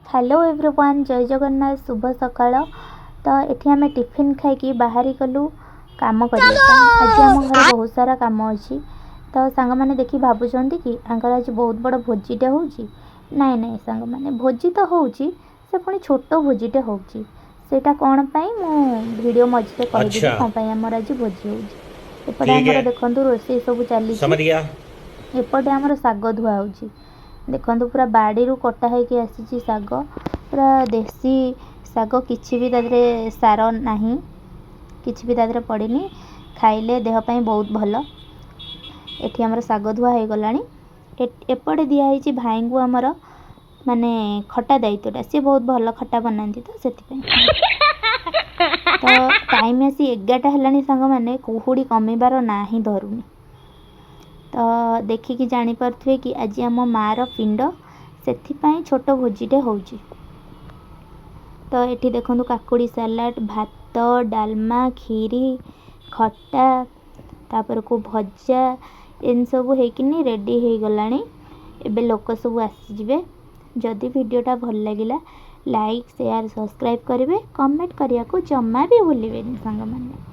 Hello everyone, ଜୟ ଜଗନ୍ନାଥ, ଶୁଭ ସକାଳ। ତ ଏଠି ଆମେ ଟିଫିନ୍ ଖାଇକି ବାହାରି ଗଲୁ କାମ କରିବା ପାଇଁ। ଆଜି ଆମ ଘରେ ବହୁତ ସାରା କାମ ଅଛି। ତ ସାଙ୍ଗମାନେ ଦେଖି ଭାବୁଛନ୍ତି କି ଆଙ୍କର ଆଜି ବହୁତ ବଡ଼ ଭୋଜିଟେ ହେଉଛି। ନାଇଁ ନାଇଁ ସାଙ୍ଗମାନେ, ଭୋଜି ତ ହେଉଛି, ସେ ପୁଣି ଛୋଟ ଭୋଜିଟେ ହେଉଛି। ସେଇଟା କ'ଣ ପାଇଁ, ମୁଁ ଭିଡ଼ିଓ ମଝିରେ କହିଦେବି କ'ଣ ପାଇଁ ଆମର ଆଜି ଭୋଜି ହେଉଛି। ଏପଟେ ठीक ଆମର है। ଦେଖନ୍ତୁ, ରୋଷେଇ ସବୁ ଚାଲିଛି। समझ गया। ଏପଟେ ଆମର ଶାଗ ଧୁଆ ହେଉଛି। ଦେଖନ୍ତୁ, ପୁରା ବାଡ଼ିରୁ କଟା ହେଇକି ଆସିଛି ଶାଗ, ପୁରା ଦେଶୀ ଶାଗ। କିଛି ବି ତା ଦେହରେ ସାର ନାହିଁ, କିଛି ବି ତା ଦେହରେ ପଡ଼ିନି। ଖାଇଲେ ଦେହ ପାଇଁ ବହୁତ ଭଲ। ଏଠି ଆମର ଶାଗ ଧୁଆ ହେଇଗଲାଣି। ଏପଟେ ଦିଆହେଇଛି ଭାଇଙ୍କୁ ଆମର ମାନେ ଖଟା ଦାୟିତ୍ୱଟା। ସିଏ ବହୁତ ଭଲ ଖଟା ବନାନ୍ତି, ତ ସେଥିପାଇଁ। ତ ଟାଇମ୍ ଆସି 11ଟା ହେଲାଣି ସାଙ୍ଗମାନେ, କୁହୁଡ଼ି କମିବାର ନାଁ ହିଁ ଧରୁନି। ତ ଦେଖିକି ଜାଣିପାରୁଥିବେ କି ଆଜି ଆମ ମାଆର ପିଣ୍ଡ, ସେଥିପାଇଁ ଛୋଟ ଭୋଜିଟେ ହେଉଛି। ତ ଏଠି ଦେଖନ୍ତୁ, କାକୁଡ଼ି ସାଲାଡ଼, ଭାତ, ଡାଲମା, କ୍ଷୀରି, ଖଟା, ତାପରକୁ ଭଜା, ଏମିତି ସବୁ ହେଇକିନି ରେଡ଼ି ହେଇଗଲାଣି। ଏବେ ଲୋକ ସବୁ ଆସିଯିବେ। ଯଦି ଭିଡ଼ିଓଟା ଭଲ ଲାଗିଲା, ଲାଇକ୍, ସେୟାର, ସବସ୍କ୍ରାଇବ୍ କରିବେ। କମେଣ୍ଟ କରିବାକୁ ଜମା ବି ଭୁଲିବେନି ସାଙ୍ଗମାନେ।